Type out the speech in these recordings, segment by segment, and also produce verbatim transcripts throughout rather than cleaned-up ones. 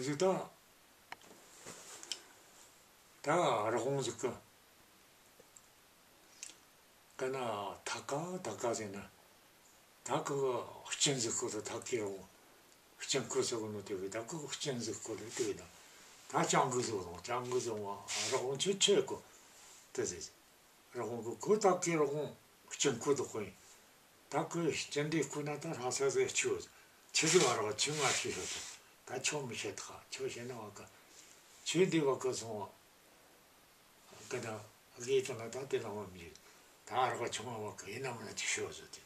ཟིག་ད། ད་རི་བོང་ཟིག་གི། གན་ན་ཐ་ཀ་ཐ་ཀ་ཟེར་ན། ད་གི་གཅིན་ཟིག་གི་ལ་ཐ་ཀའི་རི་བོང་། གཅིན་ཁུ་ཟེར་གོ་ནོ་དེ་གི་ད་གི་གཅིན་ཟིག་གི་ལ་དེ་གི་ད། ད་ལྕང་གི་ཟིག་རུང་ལྕང་གི་ཟིག་རུང་རི་བོང་ཆེ་ཆེ་གོ། དེ་ཟིག་རི་བོང་གི་གོ་ད་གི་རི་བོང་གཅིན་ཁུ་དོ་གོ་ཡིན། ད་གི་གཅིན་དེ་ཁུ་ན་ད་ཧྲ་ས་ཟིག་ཆུ། ཆུ་ཟིག་བ་ར་ཆུ་ང་ཆུ་ཤོད་ད། ད་ཆོ་མི་ཤེས་ད་ཆོ་ཤེས་ན་བ་གི། ཆུ་འདི་བ་གི་སོང་བ། གི་ད་གི་ད་ན་ད་དེ་ལ་བ་མི་ཡོད། ད་ར་ག་ཆུང་བ་གི་ཡིན་ན་མིན་ན་ཆུ་ཤོད་ཟོ་དེ།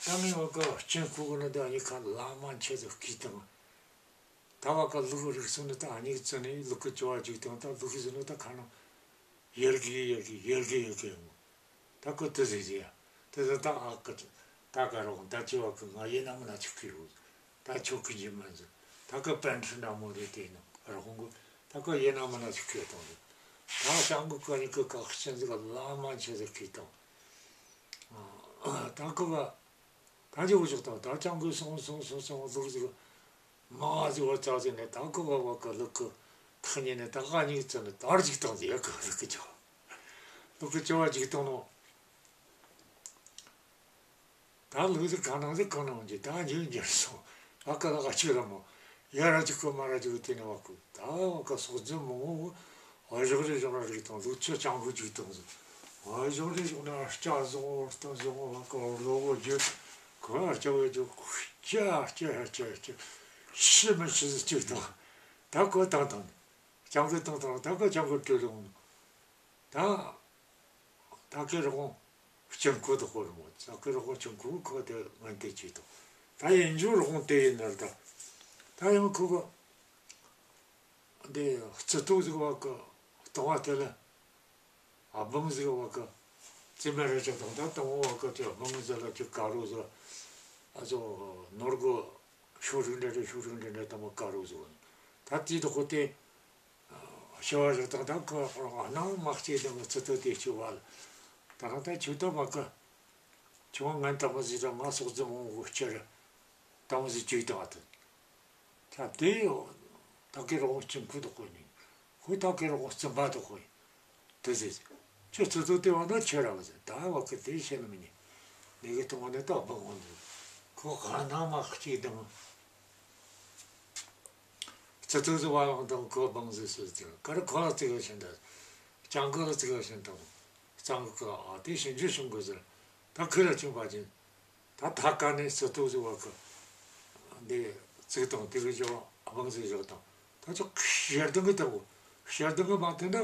ད་ངས་བ་གི་གཅིན་ཁུ་གི་ན་ད་ཨ་ནི་ཁ་ལ་མ་ཆེ་ཟིག་གི་དང་། ད་བ་གི་ལུག་རིགས་སོང་ནི་ད་ཨ་ནི་ཙི་ནི་ལུག་གི་ཅོ་བ་ཅིག་དང་ད་ལུག་ཟོ་ནི་ད་ཁ་ན། ཡར་གི་ཡར་གི་ཡར་གི་ཡར་གི་ཡོང་། ད་ཁོ་དེ་ཟེར་ཟེར་ཡ། དེ་ཟེར་ད་ཨ་ཁ་ད་ག་རོགས་ད་ཅི་བ་གི་ང་ཡིན་ན་མིན་ན་ཆུ་ཁི་རུ། ད་ཆོ་གི་ཇི་མ་ཟེར། ད་ཁོ་པན་ཁྲི་འདྲ་མོ་རེད་དེ་ནང་ར་ཧོང་གི། ད་ཁོ་ཡིན་ན་མིན་ན་ཆུ་ཁི་གཏོང་ཟེར། ད་ཞང་གི་ཁོ་ནི་ཁོ་ཁ་ཤན་ཟིག་ལ་མ་ཆེ་ཟིག་ཁི་གཏོང་། ད་ཁོ་བ། ད་ཅི་བོ་ཞོག་དང་ད་ཅང་གི་སོང་སོང་སོང་སོང་ལུག་ཟིག་མ་ཟིག་བ་ཙག་ཟིག་ནས་ད་ཁོ་བ་བ་ཀ་ལུག་གི་ཐག་ཉེ་ནས་ད་ག་ཉིག་ཙམ་ནས་དར་ཅིག་བཏང་ཟིག་ཡ་ཀ་ལུག་གི་ཅོ། ལུག་གི་ཅོ་བ་ཅིག་བཏང་ནོ། ད་ལུག་ཟིག་ག་ནང་ཟིག་ག་ནང་གི་ད་ཉིག་འགྱུར་སོང་། ཨ་ཀ་ལ་ག་ཆུ་ར་མོ། ཡ་ར་ཅིག་གོ་མ་ར་ཅིག་དེ་ནས་བ་ཀུ་ད་བ་ཀ་སོག་རྫུན་མོ། ཨ་ཞོག་རེ་ཞོག་ར་རིག་དང་ལུག་ཆུ་ཅང་གུ་ཅིག་བཏང་ཟིག་ཨ་ཞོག་རེ་ཞོག་ན་སྐྱ་བཟང་བོ་སྟོན་བཟང་བོ་བ་ཀ་ལོ་བོ་རྒྱུ། ཁོ་ཨ་སྐྱ་བོ་རྒྱུ་ཁོ་སྐྱ་སྐྱ་སྐྱ་སྐྱ་ཤི་མི་ཤི་ཟིག་ཅིག་དང་། ད་ཁོ་བཏང་དང་། ཅང་གུ་བཏང་དང་ད་ཁོ་ཅང་གུ་བྲོས་ལོང་ནོ། ད། ད་གི་རི་བོང་གཅིན་ཁུ་དོ་ཁོ་རི་མོ། ད་གི་རི་བོང་གཅིན་ཁུ་ཁོ་དེ་ངན་དེ་ཅི་དོ། ད་ཡིན་རྒྱུ་རི་བོང་དེ་ཡིན་ནར་ད། ད་ཡང་ཁུ་གི་འདི་རྩི་ཏོ་ཟིག་བ་གི་སྟོང་བ་དེ་ལ་ཨ་བང་ཟིག་བ་གི་རྩི་མེ་རེ་ཅག་དང་ད་སྟོང་བ་གི་དེ་བང་ཟིག་ལ་ཅི་དཀར་རོ་ཟིག་ཨ་ཟོ་ནོར་གི་ཤོ་རིག་འདྲ་རེ་ཤོ་རིག་འདྲ་འདྲ་དང་མ་དཀར་རོ་ཟིག་ད་དེ་དོ་ཁོ་དེ། ཤི་བ་ཞིག་དང་ད་ཁོ་སྣང་མ་སྐྱེས་དང་ཚུལ་དུ་དེ་ཆུ་བ་ལ། ད་རང་ད་ཆུ་ད་མ་ཀ་ཆུ་ངན་དང་མ་ཟིག་དང་ང་སོག་རྫི་མང་བོ་ཁྱེར་དང་ཟིག་ཅུས་དང་ཨ་ཐུན། ད་དེ་ད་གི་རོགས་ཅིང་ཁུ་དོ་ཁོ་ནི་ཁོ་ད་གི་རོགས་རྩིམ་པ་དོ་ཁོ་ཡིན། དེ་ཟེར། ཁྱོད་ཚོ་ཚོ་དེ་བ་ན་ཁྱོད་ར་བ་ཟེར། ད་བ་ཀི་དེ་བཤད་ནི་མི་ཉན། ལས་ཀའི་སྟོང་བ་ནི་ད་བང་བ་འདུག་ཁོ་ག་ན་མ་གཅིག་དང་། ཚོ་ཚོ་ཚོ་བ་ཡང་དང་ཁོ་བང་ཟེར་སོ་ཟེར། ག་རེ་ཁོ་ལ་ཙིག་བ་བྱིན་ད། ལྕང་གི་ལ་ཙིག་བ་བྱིན་དང་། གཙང་གི་ཨ་དེ་ཞིང་ཆུ་ཞིང་གི་ཟེར། ད་ཁོ་ལ་ཅུང་བ་ཅིན། ད་ཐ་ཀ་ནས་སི་ཏུ་ཟེར་བ་ཀི། འདི་ཙིག་དང་དེ་གི་ཅོ་བང་ཟེར་བཞག་དང་། ད་ཅོ་ཤར་དང་གི་ལྟ་བུ། ཤར་དང་གི་མ་ཐོན་ན་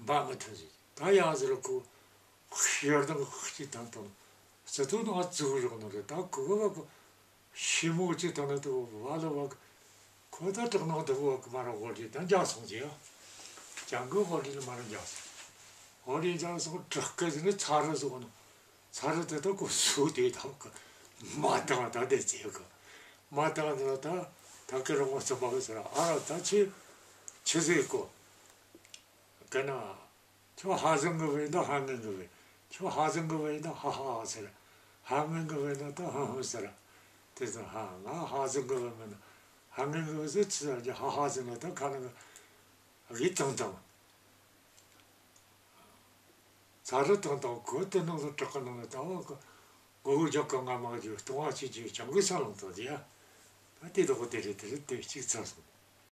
འབབ་མི་ཐོན་ཟེར། ད་ཡང་ཟེར་ཁོ། ཤར་དང་གི་ཅི་དང་དང་། སི་ཏུ་ནང་ཙིག་བཞག་ནོ་རེད། ད་ཁོ་གི་བ་ཀི། ཤི་མོ་ཅི་དང་ན་དུ་བ་ལ་བ་ཀི། ཁོ་ད་དྲག་ནང་དུ་བ་ཀི་མ་ར་གོ་རེ་ད་འཇག་སོང་ཟེར་ཡ། ལྕང་གི་གོ་རེ་ལ་མ་ར་འཇག་སོང་། གོ་རེ་འཇག་སོང་དྲག་གི་ཟེར་ནས་ཚ་རུ་ཟེར་གོ་ནོ། ཚ་རུ་དེ་ད་ཁོ་སུ་དེ་ད་གི་མ་བཏང་ད་དེ་ཚེ་གི་མ་བཏང་ད་ད་ད་གི་རང་ཚོ་བ་གི་ཟེར། ཨ་ར་ད་ཆི་ཆི་ཟེར་གོ་གི་ན། ཁྱོད་ཧ་ཟང་གི་བས་ད་ཧ་ངན་གི་བས། ཁྱོད་ཧ་ཟང་གི་བས་ད་ཧ་ཧ་ཧ་ཟེར། ཧ་ངན་གི་བས་ད་ད་ཧ་ཧ་ཟེར། དེ་ཚོ་ཧ་ང་ཧ་ཟང་གི་བས་མིན་ན་ཧ་ངན་གི་བས་ཟེར་ཆི་ཟེར་གྱི་ཧ་ཧ་ཟེར་ན་ད་ཁ་ནང་གི་གི་དང་དང་། ཚ་རུ་དང་དང་གོ་དེ་ནང་ལ་དྲག་གི་ནང་ལ་ད་བ་གི་མགོ་བོ་རྒྱག་གི་ང་མ་རྒྱུ་སྟོང་བ་ཆེ་ཆེ་ཅང་གི་ས་ལང་དང་དེ་ཡ། ད་དེ་དོ་གོ་དེ་རེད་དེ་རེད་དེ་གཅིག་ཚར་སོང་།